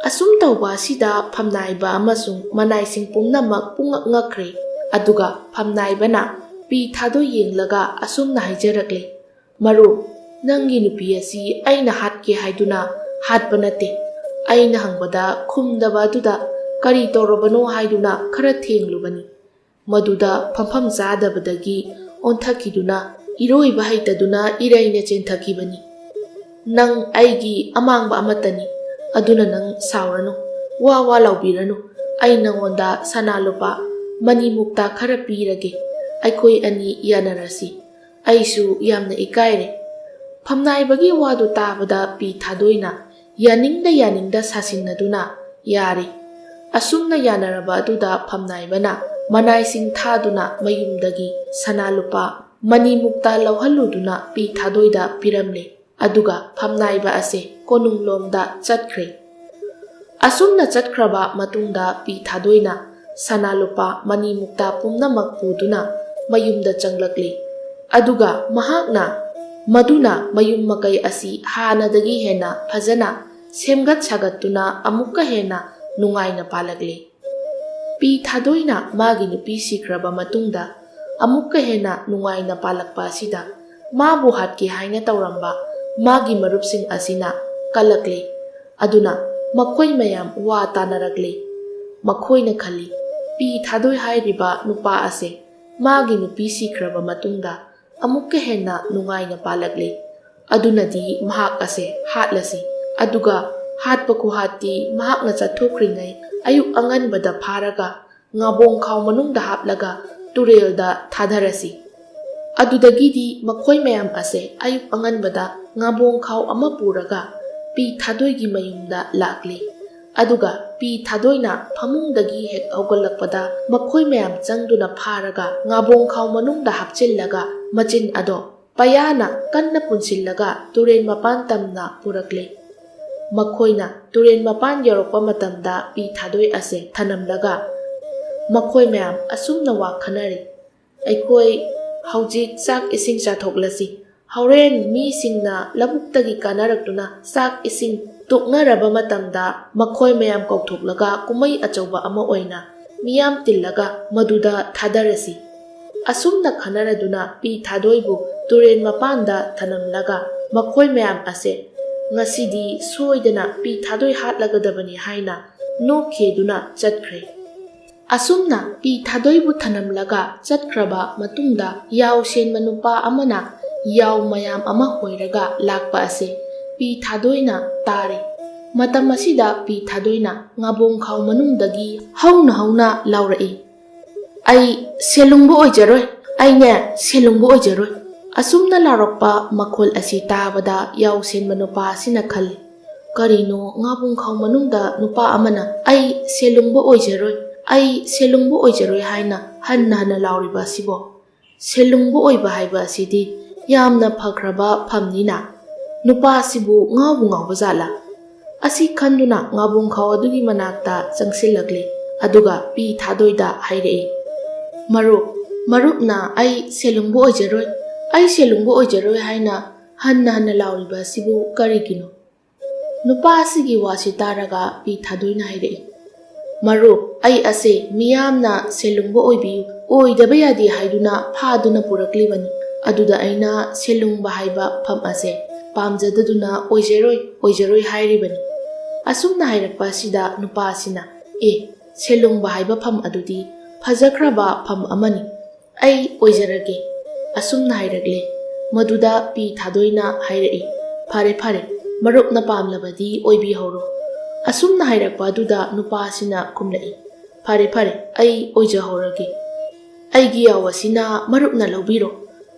ꯑꯁꯨꯝ ꯇꯧꯕ ꯑꯁꯤꯗ ꯐꯝꯅꯥꯏꯕ ꯑꯃꯁꯨꯡ ꯃꯅꯥꯏꯁꯤꯡ ꯄꯨꯝꯅꯃꯛ ꯄꯨꯡꯉꯛ ꯉꯛꯈ꯭ꯔꯦ꯫ ꯑꯗꯨꯒ ꯐꯝꯅꯥꯏꯕꯅ ꯄꯤ ꯊꯥꯗꯣꯏ ꯌꯦꯡꯂꯒ ꯑꯁꯨꯝꯅ ꯍꯥꯏꯖꯔꯛꯂꯦ, "ꯃꯔꯨꯞ, ꯅꯪꯒꯤ ꯅꯨꯄꯤ ꯑꯁꯤ ꯑꯩꯅ ꯍꯥꯠꯀꯦ ꯍꯥꯏꯗꯨꯅ ꯍꯥꯠꯄ ꯅꯠꯇꯦ꯫ ꯑꯩꯅ ꯍꯪꯕꯗ ꯈꯨꯝꯗꯕ ꯑꯗꯨꯗ ꯀꯔꯤ ꯇꯧꯔꯕꯅꯣ ꯍꯥꯏꯗꯨꯅ ꯈꯔ ꯊꯦꯡꯂꯨꯕꯅꯤ꯫ ꯃꯗꯨꯗ ꯐꯝꯐꯝ ꯆꯥꯗꯕꯗꯒꯤ ꯑꯣꯟꯊꯈꯤꯗꯨꯅ ꯏꯔꯣꯏꯕ ꯍꯩꯇꯗꯨꯅ ꯏꯔꯩꯅ ꯆꯦꯟꯊꯈꯤꯕꯅꯤ꯫ ꯅꯪ ꯑꯩꯒꯤ ꯑꯃꯥꯡꯕ ꯑꯃꯠꯇꯅꯤ, ꯑꯗꯨꯅ ꯅꯪ ꯁꯥꯎꯔꯅꯨ, ꯋꯥ ꯋꯥ ꯂꯥꯎꯕꯤꯔꯅꯨ꯫ ꯑꯩ ꯅꯉꯣꯟꯗ ꯁꯅꯥ ꯂꯨꯄꯥ, ꯃꯅꯤ ꯃꯨꯛꯇꯥ ꯈꯔ ꯄꯤꯔꯒꯦ꯫ ꯑꯩꯈꯣꯏ ꯑꯅꯤ ꯌꯥꯅꯔꯁꯤ꯫ ꯑꯩꯁꯨ ꯌꯥꯝꯅ ꯏꯀꯥꯏꯔꯦ꯫" ꯐꯝꯅꯥꯏꯕꯒꯤ ꯋꯥꯗꯨ ꯇꯥꯕꯗ ꯄꯤ ꯊꯥꯗꯣꯏꯅ ꯌꯥꯅꯤꯡꯗ ꯌꯥꯅꯤꯡꯗ ꯁꯥꯁꯤꯟꯅꯗꯨꯅ ꯌꯥꯔꯦ꯫ ꯑꯁꯨꯝꯅ ꯌꯥꯅꯔꯕ ꯑꯗꯨꯗ ꯐꯝꯅꯥꯏꯕꯅ ꯃꯅꯥꯏꯁꯤꯡ ꯊꯥꯗꯨꯅ ꯃꯌꯨꯝꯗꯒꯤ ꯁꯅꯥ ꯂꯨꯄꯥ, ꯃꯅꯤ ꯃꯨꯛꯇꯥ ꯂꯧꯍꯜꯂꯨꯗꯨꯅ ꯄꯤ ꯊꯥꯗꯣꯏꯗ ꯄꯤꯔꯝꯂꯦ꯫ ꯑꯗꯨꯒ ꯐꯝꯅꯥꯏꯕ ꯑꯁꯦ ꯀꯣꯅꯨꯡꯂꯣꯝꯗ ꯆꯠꯈ꯭ꯔꯦ꯫ ꯑꯁꯨꯝꯅ ꯆꯠꯈ꯭ꯔꯕ ꯃꯇꯨꯡꯗ ꯄꯤ ꯊꯥꯗꯣꯏꯅ ꯁꯅꯥ ꯂꯨꯄꯥ, ꯃꯅꯤ ꯃꯨꯛꯇꯥ ꯄꯨꯝꯅꯃꯛ ꯄꯨꯗꯨꯅ ꯃꯌꯨꯝꯗ ꯆꯪꯂꯛꯂꯤ꯫ ꯑꯗꯨꯒ ꯃꯍꯥꯛꯅ ꯃꯗꯨꯅ ꯃꯌꯨꯝ ꯃꯀꯩ ꯑꯁꯤ ꯍꯥꯟꯅꯗꯒꯤ ꯍꯦꯟꯅ ꯐꯖꯅ ꯁꯦꯝꯒꯠ ꯁꯥꯒꯠꯇꯨꯅ ꯑꯃꯨꯛꯀ ꯍꯦꯟꯅ ꯅꯨꯡꯉꯥꯏꯅ ꯄꯥꯜꯂꯛꯂꯤ꯫ ꯄꯤ ꯊꯥꯗꯣꯏꯅ ꯃꯥꯒꯤ ꯅꯨꯄꯤ ꯁꯤꯈ꯭ꯔꯕ ꯃꯇꯨꯡꯗ ꯑꯃꯨꯛꯀ ꯍꯦꯟꯅ ꯅꯨꯡꯉꯥꯏꯅ ꯄꯥꯜꯂꯛꯄ ꯑꯁꯤꯗ ꯃꯥꯕꯨ ꯍꯥꯠꯀꯦ ꯍꯥꯏꯅ ꯇꯧꯔꯝꯕ ꯃꯥꯒꯤ ꯃꯔꯨꯞꯁꯤꯡ ꯑꯁꯤꯅ ꯀꯜꯂꯛꯂꯦ꯫ ꯑꯗꯨꯅ ꯃꯈꯣꯏ ꯃꯌꯥꯝ ꯋꯥ ꯇꯥꯅꯔꯛꯂꯦ꯫ ꯃꯈꯣꯏꯅ ꯈꯜꯂꯤ, ꯄꯤ ꯊꯥꯗꯣꯏ ꯍꯥꯏꯔꯤꯕ ꯅꯨꯄꯥ ꯑꯁꯦ ꯃꯥꯒꯤ ꯅꯨꯄꯤ ꯁꯤꯈ꯭ꯔꯕ ꯃꯇꯨꯡꯗ ꯑꯃꯨꯛꯀ ꯍꯦꯟꯅ ꯅꯨꯡꯉꯥꯏꯅ ꯄꯥꯜꯂꯛꯂꯦ꯫ ꯑꯗꯨꯅꯗꯤ ꯃꯍꯥꯛ ꯑꯁꯦ ꯍꯥꯠꯂꯁꯤ, ꯑꯗꯨꯒ ꯍꯥꯠꯄ ꯈꯨꯍꯥꯠꯇꯤ ꯃꯍꯥꯛꯅ ꯆꯠꯊꯣꯛꯈ꯭ꯔꯤꯉꯩ ꯑꯌꯨꯛ ꯑꯉꯟꯕꯗ ꯐꯥꯔꯒ ꯉꯥꯕꯣꯡ ꯈꯥꯎ ꯃꯅꯨꯡꯗ ꯍꯥꯞꯂꯒ ꯇꯨꯔꯦꯜꯗ ꯊꯥꯗꯔꯁꯤ꯫ ꯑꯗꯨꯗꯒꯤꯗꯤ ꯃꯈꯣꯏ ꯃꯌꯥꯝ ꯑꯁꯦ ꯑꯌꯨꯛ ꯑꯉꯟꯕꯗ ꯉꯥꯕꯣꯡ ꯈꯥꯎ ꯑꯃ ꯄꯨꯔꯒ ꯄꯤ ꯊꯥꯗꯣꯏꯒꯤ ꯃꯌꯨꯝꯗ ꯂꯥꯛꯂꯤ꯫ ꯑꯗꯨꯒ ꯄꯤ ꯊꯥꯗꯣꯏꯅ ꯐꯃꯨꯡꯗꯒꯤ ꯍꯦꯛ ꯍꯧꯒꯠꯂꯛꯄꯗ ꯃꯈꯣꯏ ꯃꯌꯥꯝ ꯆꯪꯗꯨꯅ ꯐꯥꯔꯒ ꯉꯥꯕꯣꯡ ꯈꯥꯎ ꯃꯅꯨꯡꯗ ꯍꯥꯞꯆꯤꯜꯂꯒ ꯃꯆꯤꯟ ꯑꯗꯣ ꯄꯌꯥꯅ ꯀꯟꯅ ꯄꯨꯟꯁꯤꯜꯂꯒ ꯇꯨꯔꯦꯟ ꯃꯄꯥꯟ ꯇꯝꯅ ꯄꯨꯔꯛꯂꯦ꯫ ꯃꯈꯣꯏꯅ ꯇꯨꯔꯦꯟ ꯃꯄꯥꯟ ꯌꯧꯔꯛꯄ ꯃꯇꯝꯗ ꯄꯤ ꯊꯥꯗꯣꯏ ꯑꯁꯦ ꯊꯅꯝꯂꯒ ꯃꯈꯣꯏ ꯃꯌꯥꯝ ꯑꯁꯨꯝꯅ ꯋꯥ ꯈꯟꯅꯔꯤ, "ꯑꯩꯈꯣꯏ ꯍꯧꯖꯤꯛ ꯆꯥꯛ ꯏꯁꯤꯡ ꯆꯥꯊꯣꯛꯂꯁꯤ꯫ ꯍꯣꯔꯦꯟ ꯃꯤꯁꯤꯡꯅ ꯂꯧꯕꯨꯛꯇꯒꯤ ꯀꯥꯅꯔꯛꯇꯨꯅ ꯆꯥꯛ ꯏꯁꯤꯡ ꯇꯣꯛꯅꯔꯕ ꯃꯇꯝꯗ ꯃꯈꯣꯏ ꯃꯌꯥꯝ ꯀꯧꯊꯣꯛꯂꯒ ꯀꯨꯝꯃꯩ ꯑꯆꯧꯕ ꯑꯃ ꯑꯣꯏꯅ ꯃꯤꯌꯥꯝ ꯇꯤꯜꯂꯒ ꯃꯗꯨꯗ ꯊꯥꯗꯔꯁꯤ꯫" ꯑꯁꯨꯝꯅ ꯈꯟꯅꯔꯗꯨꯅ ꯄꯤ ꯊꯥꯗꯣꯏꯕꯨ ꯇꯨꯔꯦꯟ ꯃꯄꯥꯟꯗ ꯊꯅꯝꯂꯒ ꯃꯈꯣꯏ ꯃꯌꯥꯝ ꯑꯁꯦ ꯉꯁꯤꯗꯤ ꯁꯣꯏꯗꯅ ꯄꯤ ꯊꯥꯗꯣꯏ ꯍꯥꯠꯂꯒꯗꯕꯅꯤ ꯍꯥꯏꯅ ꯅꯣꯛꯈꯤꯗꯨꯅ ꯆꯠꯈ꯭ꯔꯦ꯫ ꯑꯁꯨꯝꯅ ꯄꯤ ꯊꯥꯗꯣꯏꯕꯨ ꯊꯅꯝꯂꯒ ꯆꯠꯈ꯭ꯔꯕ ꯃꯇꯨꯡꯗ ꯌꯥꯎ ꯁꯦꯟꯕ ꯅꯨꯄꯥ ꯑꯃꯅ ꯌꯥꯎ ꯃꯌꯥꯝ ꯑꯃ ꯍꯣꯏꯔꯒ ꯂꯥꯛꯄ ꯑꯁꯦ ꯄꯤ ꯊꯥꯗꯣꯏꯅ ꯇꯥꯔꯦ꯫ ꯃꯇꯝ ꯑꯁꯤꯗ ꯄꯤ ꯊꯥꯗꯣꯏꯅ ꯉꯥꯕꯣꯡ ꯈꯥꯎ ꯃꯅꯨꯡꯗꯒꯤ ꯍꯧꯅ ꯍꯧꯅ ꯂꯥꯎꯔꯛꯏ, "ꯑꯩ ꯁꯦꯂꯨꯡꯕ ꯑꯣꯏꯖꯔꯣꯏ, ꯑꯩꯅꯦ ꯁꯦꯂꯨꯡꯕ ꯑꯣꯏꯖꯔꯣꯏ꯫" ꯑꯁꯨꯝꯅ ꯂꯥꯎꯔꯛꯄ ꯃꯈꯣꯜ ꯑꯁꯤ ꯇꯥꯕꯗ ꯌꯥꯎ ꯁꯦꯟꯕ ꯅꯨꯄꯥ ꯑꯁꯤꯅ ꯈꯜꯂꯤ, "ꯀꯔꯤꯅꯣ ꯉꯥꯕꯨꯡ ꯈꯥꯎ ꯃꯅꯨꯡꯗ ꯅꯨꯄꯥ ꯑꯃꯅ 'ꯑꯩ ꯁꯦꯂꯨꯡꯕ ꯑꯣꯏꯖꯔꯣꯏ, ꯑꯩ ꯁꯦꯂꯨꯡꯕ ꯑꯣꯏꯖꯔꯣꯏ' ꯍꯥꯏꯅ ꯍꯟꯅ ꯍꯟꯅ ꯂꯥꯎꯔꯤꯕ ꯑꯁꯤꯕꯣ? ꯁꯦꯂꯨꯡꯕ ꯑꯣꯏꯕ ꯍꯥꯏꯕ ꯑꯁꯤꯗꯤ ꯌꯥꯝꯅ ꯐꯈ꯭ꯔꯕ ꯐꯝꯅꯤꯅ꯫ ꯅꯨꯄꯥ ꯑꯁꯤꯕꯨ ꯉꯥꯎꯕꯨ ꯉꯥꯎꯕ ꯖꯥꯠꯂꯥ?" ꯑꯁꯤ ꯈꯟꯗꯨꯅ ꯉꯥꯕꯨꯡ ꯈꯥꯎ ꯑꯗꯨꯒꯤ ꯃꯅꯥꯛꯇ ꯆꯪꯁꯤꯜꯂꯛꯂꯦ꯫ ꯑꯗꯨꯒ ꯄꯤ ꯊꯥꯗꯣꯏꯗ ꯍꯥꯏꯔꯛꯏ, "ꯃꯔꯨꯞ, ꯃꯔꯨꯞꯅ 'ꯑꯩ ꯁꯦꯂꯨꯡꯕ ꯑꯣꯏꯖꯔꯣꯏ, ꯑꯩ ꯁꯦꯂꯨꯡꯕ ꯑꯣꯏꯖꯔꯣꯏ' ꯍꯥꯏꯅ ꯍꯟꯅ ꯍꯟꯅ ꯂꯥꯎꯔꯤꯕ ꯑꯁꯤꯕꯨ ꯀꯔꯤꯒꯤꯅꯣ?" ꯅꯨꯄꯥ ꯑꯁꯤꯒꯤ ꯋꯥꯁꯤ ꯇꯥꯔꯒ ꯄꯤ ꯊꯥꯗꯣꯏꯅ ꯍꯥꯏꯔꯛꯏ, "ꯃꯔꯨꯞ, ꯑꯩ ꯑꯁꯦ ꯃꯤꯌꯥꯝꯅ ꯁꯦꯂꯨꯡꯕ ꯑꯣꯏꯕꯤꯌꯨ, ꯑꯣꯏꯗꯕ ꯌꯥꯗꯦ ꯍꯥꯏꯗꯨꯅ ꯐꯥꯗꯨꯅ ꯄꯨꯔꯛꯂꯤꯕꯅꯤ꯫ ꯑꯗꯨꯗ ꯑꯩꯅ ꯁꯦꯂꯨꯡꯕ ꯍꯥꯏꯕ ꯐꯝ ꯑꯁꯦ ꯄꯥꯝꯖꯗꯗꯨꯅ ꯑꯣꯏꯖꯔꯣꯏ, ꯑꯣꯏꯖꯔꯣꯏ ꯍꯥꯏꯔꯤꯕꯅꯤ꯫" ꯑꯁꯨꯝꯅ ꯍꯥꯏꯔꯛꯄ ꯑꯁꯤꯗ ꯅꯨꯄꯥ ꯑꯁꯤꯅ, "ꯑꯦ, ꯁꯦꯂꯨꯡꯕ ꯍꯥꯏꯕ ꯐꯝ ꯑꯗꯨꯗꯤ ꯐꯖꯈ꯭ꯔꯕ ꯐꯝ ꯑꯃꯅꯤ꯫ ꯑꯩ ꯑꯣꯏꯖꯔꯒꯦ꯫ ꯑꯁꯨꯝꯅ ꯍꯥꯏꯔꯛꯂꯦ꯫ ꯃꯗꯨꯗ ꯄꯤ ꯊꯥꯗꯣꯏꯅ ꯍꯥꯏꯔꯛꯏ, "ꯐꯔꯦ, ꯐꯔꯦ, ꯃꯔꯨꯞꯅ ꯄꯥꯝꯂꯕꯗꯤ ꯑꯣꯏꯕꯤꯍꯧꯔꯣ"꯫ ꯑꯁꯨꯝꯅ ꯍꯥꯏꯔꯛꯄ ꯑꯗꯨꯗ ꯅꯨꯄꯥ ꯑꯁꯤꯅ ꯈꯨꯝꯂꯛꯏ, "ꯐꯔꯦ, ꯐꯔꯦ, ꯑꯩ ꯑꯣꯏꯖꯍꯧꯔꯒꯦ꯫ ꯑꯩꯒꯤ ꯌꯥꯎ ꯑꯁꯤꯅ ꯃꯔꯨꯞꯅ ꯂꯧꯕꯤꯔꯣ"꯫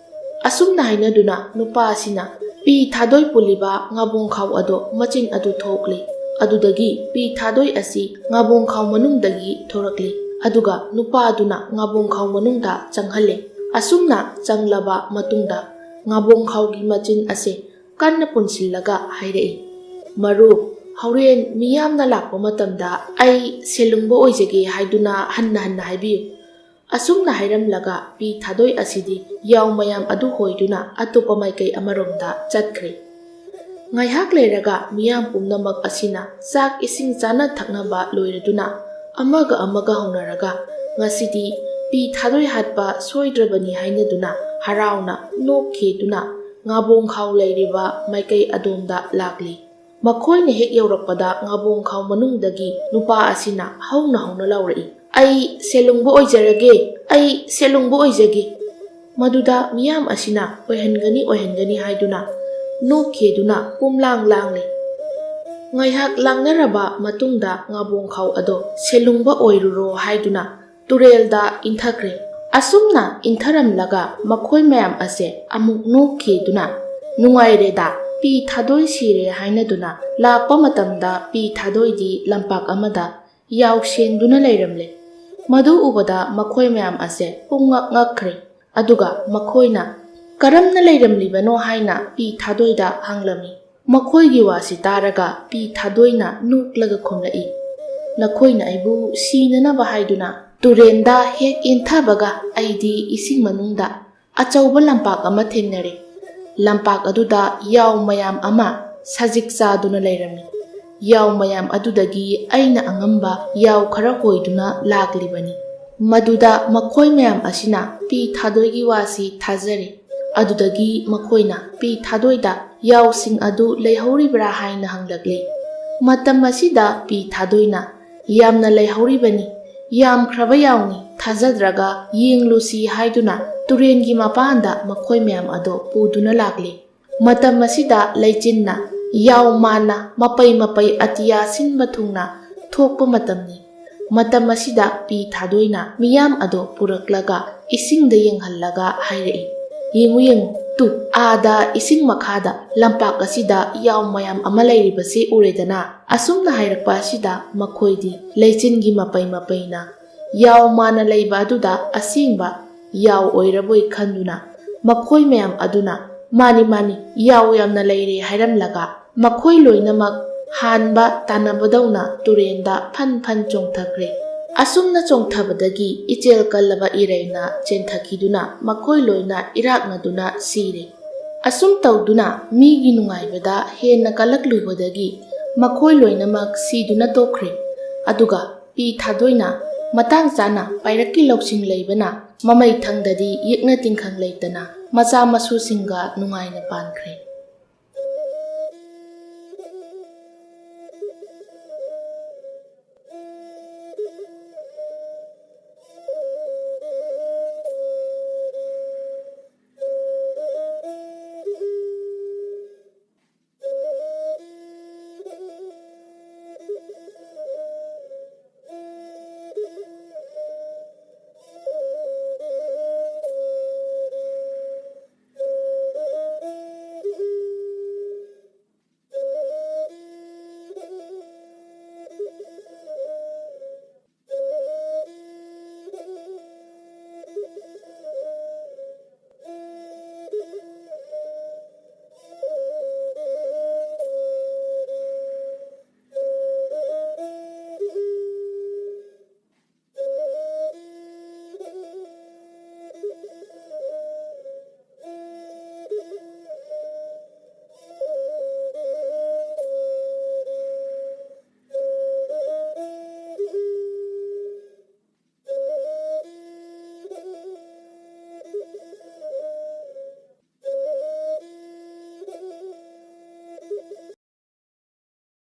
ꯑꯁꯨꯝꯅ ꯍꯥꯏꯅꯗꯨꯅ ꯅꯨꯄꯥ ꯑꯁꯤꯅ ꯄꯤ ꯊꯥꯗꯣꯏ ꯄꯨꯜꯂꯤꯕ ꯉꯥꯕꯣꯡꯈꯥꯎ ꯑꯗꯣ ꯃꯆꯤꯟ ꯑꯗꯨ ꯊꯣꯛꯂꯦ꯫ ꯑꯗꯨꯗꯒꯤ ꯄꯤ ꯊꯥꯗꯣꯏ ꯑꯁꯤ ꯉꯥꯕꯣꯡꯈꯥꯎ ꯃꯅꯨꯡꯗꯒꯤ ꯊꯣꯔꯛꯂꯦ꯫ ꯑꯗꯨꯒ ꯅꯨꯄꯥ ꯑꯗꯨꯅ ꯉꯥꯕꯣꯡꯈꯥꯎ ꯃꯅꯨꯡꯗ ꯆꯪꯍꯜꯂꯦ꯫ ꯑꯁꯨꯝꯅ ꯆꯪꯂꯕ ꯃꯇꯨꯡꯗ ꯉꯥꯕꯣꯡꯈꯥꯎꯒꯤ ꯃꯆꯤꯟ ꯑꯁꯦ ꯀꯟꯅ ꯄꯨꯟꯁꯤꯜꯂꯒ ꯍꯥꯏꯔꯛꯏ, "ꯃꯔꯨꯞ, ꯍꯣꯔꯦꯟ ꯃꯤꯌꯥꯝꯅ ꯂꯥꯛꯄ ꯃꯇꯝꯗ ꯑꯩ ꯁꯦꯜꯂꯨꯡꯕ ꯑꯣꯏꯖꯒꯦ ꯍꯥꯏꯗꯨꯅ ꯍꯟꯅ ꯍꯟꯅ ꯍꯥꯏꯕꯤꯌꯨ"꯫ ꯑꯁꯨꯝꯅ ꯍꯥꯏꯔꯝꯂꯒ ꯄꯤ ꯊꯥꯗꯣꯏ ꯑꯁꯤꯗꯤ ꯌꯥꯎ ꯃꯌꯥꯝ ꯑꯗꯨ ꯍꯣꯏꯗꯨꯅ ꯑꯇꯣꯞꯄ ꯃꯥꯏꯀꯩ ꯑꯃꯔꯣꯝꯗ ꯆꯠꯈ꯭ꯔꯦ꯫ ꯉꯥꯏꯍꯥꯛ ꯂꯩꯔꯒ ꯃꯤꯌꯥꯝ ꯄꯨꯝꯅꯃꯛ ꯑꯁꯤꯅ ꯆꯥꯛ ꯏꯁꯤꯡ ꯆꯥꯅ ꯊꯛꯅꯕ ꯂꯣꯏꯔꯗꯨꯅ ꯑꯃꯒ ꯑꯃꯒ ꯍꯧꯅꯔꯒ ꯉꯁꯤꯗꯤ ꯄꯤ ꯊꯥꯗꯣꯏ ꯍꯥꯠꯄ ꯁꯣꯏꯗ꯭ꯔꯕꯅꯤ ꯍꯥꯏꯅꯗꯨꯅ ꯍꯔꯥꯎꯅ ꯅꯣꯛꯈꯤꯗꯨꯅ ꯉꯥꯕꯣꯡꯈꯥꯎ ꯂꯩꯔꯤꯕ ꯃꯥꯏꯀꯩ ꯑꯗꯣꯝꯗ ꯂꯥꯛꯂꯤ꯫ ꯃꯈꯣꯏꯅ ꯍꯦꯛ ꯌꯧꯔꯛꯄꯗ ꯉꯥꯕꯣꯡꯈꯥꯎ ꯃꯅꯨꯡꯗꯒꯤ ꯅꯨꯄꯥ ꯑꯁꯤꯅ ꯍꯧꯅ ꯍꯧꯅ ꯂꯥꯎꯔꯛꯏ, "ꯑꯩ ꯁꯦꯜꯂꯨꯡꯕ ꯑꯣꯏꯖꯔꯒꯦ, ꯑꯩ ꯁꯦꯜꯂꯨꯡꯕ ꯑꯣꯏꯖꯒꯦ"꯫ ꯃꯗꯨꯗ ꯃꯤꯌꯥꯝ ꯑꯁꯤꯅ "ꯑꯣꯏꯍꯟꯒꯅꯤ, ꯑꯣꯏꯍꯟꯒꯅꯤ" ꯍꯥꯏꯗꯨꯅ ꯅꯣꯛꯈꯤꯗꯨꯅ ꯄꯨꯝꯂꯥꯡ ꯂꯥꯡꯂꯤ꯫ ꯉꯥꯏꯍꯥꯛ ꯂꯥꯡꯅꯔꯕ ꯃꯇꯨꯡꯗ ꯉꯥꯕꯣꯡꯈꯥꯎ ꯑꯗꯣ "ꯁꯦꯜꯂꯨꯡꯕ ꯑꯣꯏꯔꯨꯔꯣ" ꯍꯥꯏꯗꯨꯅ ꯇꯨꯔꯦꯜꯗ ꯏꯟꯊꯈ꯭ꯔꯦ꯫ ꯑꯁꯨꯝꯅ ꯏꯟꯊꯔꯝꯂꯒ ꯃꯈꯣꯏ ꯃꯌꯥꯝ ꯑꯁꯦ ꯑꯃꯨꯛ ꯅꯣꯛꯈꯤꯗꯨꯅ, "ꯅꯨꯡꯉꯥꯏꯔꯦꯗ, ꯄꯤ ꯊꯥꯗꯣꯏ ꯁꯤꯔꯦ" ꯍꯥꯏꯅꯗꯨꯅ ꯂꯥꯛꯄ ꯃꯇꯝꯗ ꯄꯤ ꯊꯥꯗꯣꯏꯗꯤ ꯂꯝꯄꯥꯛ ꯑꯃꯗ ꯌꯥꯎꯁꯦꯟꯗꯨꯅ ꯂꯩꯔꯝꯂꯦ꯫ ꯃꯗꯨ ꯎꯕꯗ ꯃꯈꯣꯏ ꯃꯌꯥꯝ ꯑꯁꯦ ꯄꯨꯡꯉꯛ ꯉꯛꯈ꯭ꯔꯦ꯫ ꯑꯗꯨꯒ ꯃꯈꯣꯏꯅ "ꯀꯔꯝꯅ ꯂꯩꯔꯝꯂꯤꯕꯅꯣ?" ꯍꯥꯏꯅ ꯄꯤ ꯊꯥꯗꯣꯏꯗ ꯍꯪꯂꯝꯃꯤ꯫ ꯃꯈꯣꯏꯒꯤ ꯋꯥꯁꯤ ꯇꯥꯔꯒ ꯄꯤ ꯊꯥꯗꯣꯏꯅ ꯅꯣꯛꯂꯒ ꯈꯨꯝꯂꯛꯏ, "ꯅꯈꯣꯏꯅ ꯑꯩꯕꯨ ꯁꯤꯅꯅꯕ ꯍꯥꯏꯗꯨꯅ ꯇꯨꯔꯦꯟꯗ ꯍꯦꯛ ꯏꯟꯊꯕꯒ ꯑꯩꯗꯤ ꯏꯁꯤꯡ ꯃꯅꯨꯡꯗ ꯑꯆꯧꯕ ꯂꯝꯄꯥꯛ ꯑꯃ ꯊꯦꯡꯅꯔꯦ꯫ ꯂꯝꯄꯥꯛ ꯑꯗꯨꯗ ꯌꯥꯎ ꯃꯌꯥꯝ ꯑꯃ ꯁꯖꯤꯛ ꯆꯥꯗꯨꯅ ꯂꯩꯔꯝꯃꯤ꯫ ꯌꯥꯎ ꯃꯌꯥꯝ ꯑꯗꯨꯗꯒꯤ ꯑꯩꯅ ꯑꯉꯝꯕ ꯌꯥꯎ ꯈꯔ ꯍꯣꯏꯗꯨꯅ ꯂꯥꯛꯂꯤꯕꯅꯤ"꯫ ꯃꯗꯨꯗ ꯃꯈꯣꯏ ꯃꯌꯥꯝ ꯑꯁꯤꯅ ꯄꯤ ꯊꯥꯗꯣꯏꯒꯤ ꯋꯥꯁꯤ ꯊꯥꯖꯔꯦ꯫ ꯑꯗꯨꯗꯒꯤ ꯃꯈꯣꯏꯅ ꯄꯤ ꯊꯥꯗꯣꯏꯗ ꯌꯥꯎꯁꯤꯡ ꯑꯗꯨ ꯂꯩꯍꯧꯔꯤꯕ꯭ꯔꯥ ꯍꯥꯏꯅ ꯍꯪꯂꯛꯂꯤ꯫ ꯃꯇꯝ ꯑꯁꯤꯗ ꯄꯤ ꯊꯥꯗꯣꯏꯅ, "ꯌꯥꯝꯅ ꯂꯩꯍꯧꯔꯤꯕꯅꯤ, ꯌꯥꯝꯈ꯭ꯔꯕ ꯌꯥꯎꯅꯤ, ꯊꯥꯖꯗ꯭ꯔꯒ ꯌꯦꯡꯂꯨꯁꯤ ꯍꯥꯏꯗꯨꯅ ꯇꯨꯔꯦꯟꯒꯤ ꯃꯄꯥꯟꯗ ꯃꯈꯣꯏ ꯃꯌꯥꯝ ꯑꯗꯣ ꯄꯨꯗꯨꯅ ꯂꯥꯛꯂꯤ꯫ ꯃꯇꯝ ꯑꯁꯤꯗ ꯂꯩꯆꯤꯟꯅ ꯌꯥꯎ ꯃꯥꯅ ꯃꯄꯩ ꯃꯄꯩ ꯑꯇꯤꯌꯥ ꯁꯤꯟꯕ ꯊꯨꯡꯅ ꯊꯣꯛꯄ ꯃꯇꯝꯅꯤ꯫ ꯃꯇꯝ ꯑꯁꯤꯗ ꯄꯤ ꯊꯥꯗꯣꯏꯅ ꯃꯤꯌꯥꯝ ꯑꯗꯣ ꯄꯨꯔꯛꯂꯒ ꯏꯁꯤꯡꯗ ꯌꯦꯡꯍꯜꯂꯒ ꯍꯥꯏꯔꯛꯏ, "ꯌꯦꯡꯉꯨ, ꯌꯦꯡꯉꯨ, ꯇꯨ, ꯑꯥꯗ ꯏꯁꯤꯡ ꯃꯈꯥꯗ ꯂꯝꯄꯥꯛ ꯑꯁꯤꯗ ꯌꯥꯎ ꯃꯌꯥꯝ ꯑꯃ ꯂꯩꯔꯤꯕꯁꯤ ꯎꯔꯦꯗꯅ?" ꯑꯁꯨꯝꯅ ꯍꯥꯏꯔꯛꯄ ꯑꯁꯤꯗ ꯃꯈꯣꯏꯗꯤ ꯂꯩꯆꯤꯟꯒꯤ ꯃꯄꯩ ꯃꯄꯩꯅ ꯌꯥꯎ ꯃꯥꯅ ꯂꯩꯕ ꯑꯗꯨꯗ ꯑꯁꯦꯡꯕ ꯌꯥꯎ ꯑꯣꯏꯔꯕꯣꯏ ꯈꯟꯗꯨꯅ ꯃꯈꯣꯏ ꯃꯌꯥꯝ ꯑꯗꯨꯅ, "ꯃꯥꯅꯤ, ꯃꯥꯅꯤ, ꯌꯥꯎ ꯌꯥꯝꯅ ꯂꯩꯔꯦ" ꯍꯥꯏꯔꯝꯂꯒ ꯃꯈꯣꯏ ꯂꯣꯏꯅꯃꯛ ꯍꯥꯟꯕ ꯇꯥꯟꯅꯕꯗꯧꯅ ꯇꯨꯔꯦꯟꯗ ꯐꯟ ꯐꯟ ꯆꯣꯡꯊꯈ꯭ꯔꯦ꯫ ꯑꯁꯨꯝꯅ ꯆꯣꯡꯊꯕꯗꯒꯤ ꯏꯆꯦꯜ ꯀꯜꯂꯕ ꯏꯔꯩꯅ ꯆꯦꯟꯊꯈꯤꯗꯨꯅ ꯃꯈꯣꯏ ꯂꯣꯏꯅ ꯏꯔꯥꯛꯅꯗꯨꯅ ꯁꯤꯔꯦ꯫ ꯑꯁꯨꯝ ꯇꯧꯗꯨꯅ ꯃꯤꯒꯤ ꯅꯨꯡꯉꯥꯏꯕꯗ ꯍꯦꯟꯅ ꯀꯜꯂꯛꯂꯨꯕꯗꯒꯤ ꯃꯈꯣꯏ ꯂꯣꯏꯅꯃꯛ ꯁꯤꯗꯨꯅ ꯇꯣꯛꯈ꯭ꯔꯦ꯫ ꯑꯗꯨꯒ ꯄꯤ ꯊꯥꯗꯣꯏꯅ ꯃꯇꯥꯡ ꯆꯥꯅ ꯄꯥꯏꯔꯛꯀꯤ ꯂꯧꯁꯤꯡ ꯂꯩꯕꯅ ꯃꯃꯩ ꯊꯪꯗꯗꯤ ꯌꯦꯛꯅ ꯇꯤꯡꯈꯪ ꯂꯩꯇꯅ ꯃꯆꯥ ꯃꯁꯨꯁꯤꯡꯒ ꯅꯨꯡꯉꯥꯏꯅ ꯄꯥꯟꯈ꯭ꯔꯦ꯫